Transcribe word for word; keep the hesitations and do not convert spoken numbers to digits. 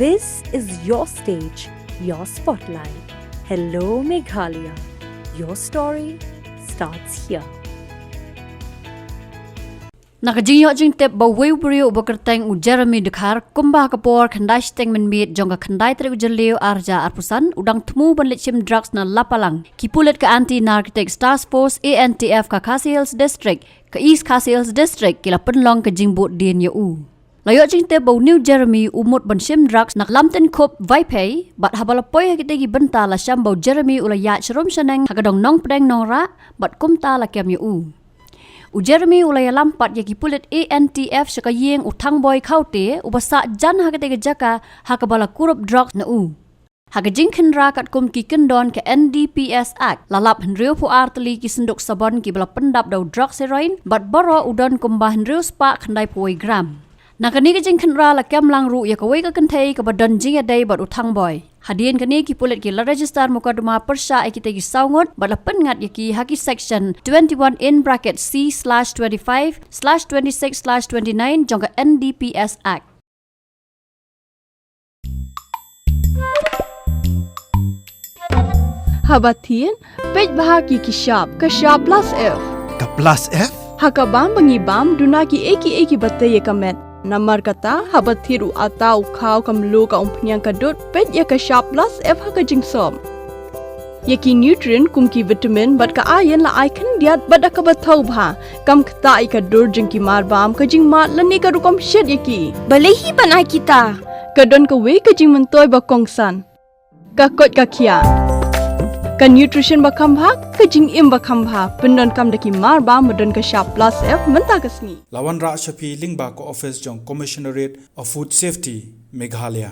This is your stage, your spotlight. Hello, Meghalaya. Your story starts here. Na ka jingïoh jingtip ba uwei u briew uba kyrteng u Jeremy Dkhar, kumba ha ka por khyndai shiteng mynmiet jong ka khyndai tarik u Jylliew arhajar arphew san, u dang thmu ban leit shim drugs na Lapalang, ki pulit ka Anti Narcotics Task Force, A N T F, ka Khasi Hills District, ka East Khasi Hills District, ki la pynlong ka jingbud dien ïa u. La ïoh jingtip ba une u Jeremy u mut ban shim drugs na ka Lamtynkhup Vaiphei, bad haba la poi ha kitei ki bynta la shem ba u Jeremy u la ïaid sharum shaneng ha ka dong Nongpdeng Nongrah, bad kumta la kem ïa u. U Jeremy u la ïalam pat ïa ki pulit A N T F sha ka ïing u Thangboi Khaute, uba sah jan ha katei ka jaka ha kaba la kurup drugs na u. Ha ka jingkhynra katkum ki kyndon ka N D P S Act, la lap hynriewphew ar tylli ki synduk sabon kiba la pyndap da u drugs heroin, bad baroh u don kumba hynriew spah khyndaiphew wei gram. Na kane ka jingkhynra la kem lang ruh ïa kawei ka kynthei kaba don jingïadei bad u Thangboi. Hadien kane ki pulit ki la register mukotduma pyrshah ïa kitei ki saw ngut, bad la pynngat ïa ki ha ki section twenty-one in bracket C slash twenty-five slash twenty-six slash twenty-nine jong ka N D P S Act. Haba thied, peit bha ki ki shap, ka shap plus F. Ka plus F? Ha ka bam ba ngi bam, duna kiei kiei kiba tei ïa ka met. Namar kata, haba thied u atta, u khaw, ka mluh, ka umphniang, ka dud, peit ïa ka shap plus F ha ka jingsop. Ïa ki nutrient kum ki vitamin bad ka iron la ai khyndiat bad da kaba thaw bha. Kam ktah ïa ka dur jong ki mar bam, ka jingmad lane ka rukom shet ïa ki. Balei hi ban ai kita? Ka don kawei ka jingmyntoi ba kongsan. Ka koit ka khiah. Ka nutrition ba kham bha, ka jingim ba kham bha. Pyndonkam da ki mar bam ba don ka shap plus F mynta ka sngi. La wanrah sha phi lyngba ka office jong Commissionerate of Food Safety, Meghalaya.